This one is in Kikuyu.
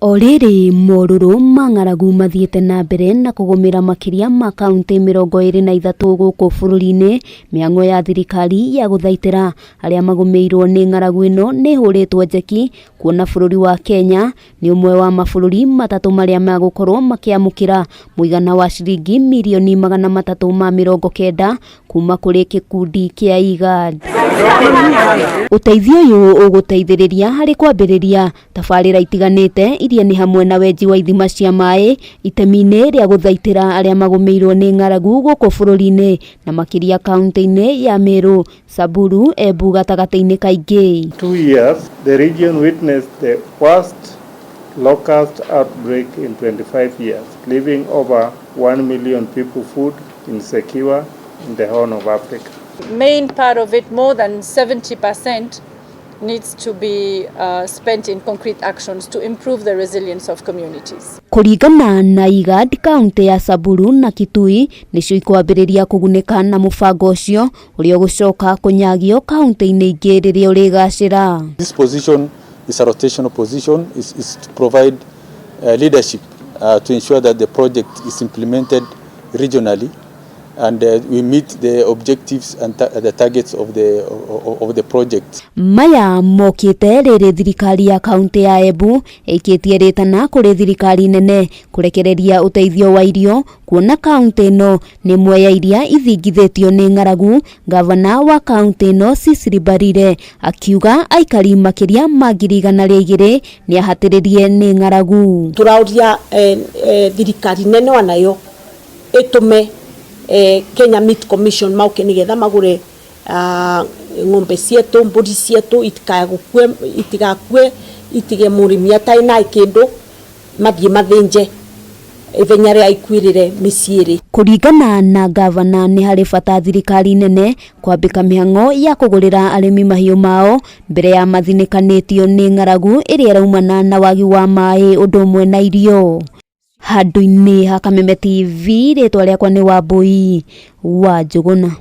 O rĩrĩ morũrũ ma ng'aragu mathiĩte na mbere na kũgũmĩra makĩria ma kauntĩ 23 gũkũ bũrũri-inĩ, mĩhang'o ya thirikari ya gũthaitĩra arĩa magũmĩirwo nĩ ng'aragu ĩno nĩ ĩhũrĩtwo njeki kuona bũrũri wa Kenya nĩ ũmwe wa mabũrũri matatũ marĩa magũkorwo makĩamũkĩra mũigana wa ciringi mirioni 390 kuma kũrĩ gĩkundi kĩa IGAD. Ũteithio ũyũ ũgũteithĩrĩria harĩ kwambĩrĩria tabarĩra itiganĩte iria nĩ hamwe na wenji wa ithima cia maĩ, itemi-inĩ rĩa gũthaitĩra arĩa magũmĩirwo nĩ ng'aragu gũkũ bũrũri-inĩ na makĩria kaunti-inĩ ya Meru, Samburu, Embu gatagatĩ-inĩ ka ingĩ. 2 years, the region witnessed the worst locust outbreak in 25 years, leaving over 1 million people food insecure in the Horn of Africa. Main part of it, more than 70%, needs to be spent in concrete actions to improve the resilience of communities. Kũringana na IGAD, kaunti ya Samburu na Kitui nĩcio ikwambĩrĩria kũgunĩka na mũbango ũcio ũrĩa ũgũcoka kũnyagio kaunti-inĩ ingĩ rĩrĩa ũrĩgacĩra. This position is a rotational position, is to provide leadership to ensure that the project is implemented regionally and we meet the objectives and the targets of the project. Maya mokĩte rĩrĩ thirikari ya kaunti ya Embu ĩikĩtie rĩtana kũrĩ thirikari nene kũrekereria ũteithio wa irio kuona kaunti ĩno nĩ ĩmwe ya iria ithingithĩtio nĩ ng'aragu. Gavana wa kaunti ĩno Cecily Mbarire akiuga aikari makĩria ma 200,000 nĩ ahatĩrĩrie nĩ ng'aragu. Tũrauria thirikari nene onayo ĩtũme Kenya Meat Commission mauke nigetha magure ng'ombe cietu, mbũri cietu, itikagukue, itigakue, itige mũrĩmi atarĩ na kĩndũ, mathiĩ mathĩnje ithenya rĩa ikuĩrĩre mĩciĩ-rĩ. Kũringana na gavana, nĩ harĩ bata thirikari nene kwambĩka mĩhang'o ya kũgũrĩra arĩmi mahiũ mao mbere ya mathinĩkanĩtio nĩ ng'aragu ĩrĩa ĩraumana na wagi wa maĩ ũndũ ũmwe na irio. Handũ-inĩ ha Kameme TV, rĩtwa rĩakwa nĩ Wambui wa Njũgũna.